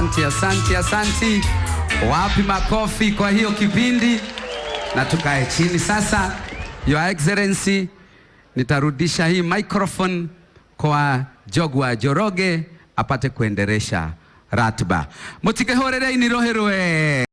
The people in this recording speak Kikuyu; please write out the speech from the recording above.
Asanti, asanti, asanti. Wapi makofi kwa hiyo kipindi? Na tukae chini sasa. Your Excellency, nitarudisha hii microphone kwa Jogwa Njoroge apate kuendelesha ratiba. Mutikihurire ini ruhi rwe.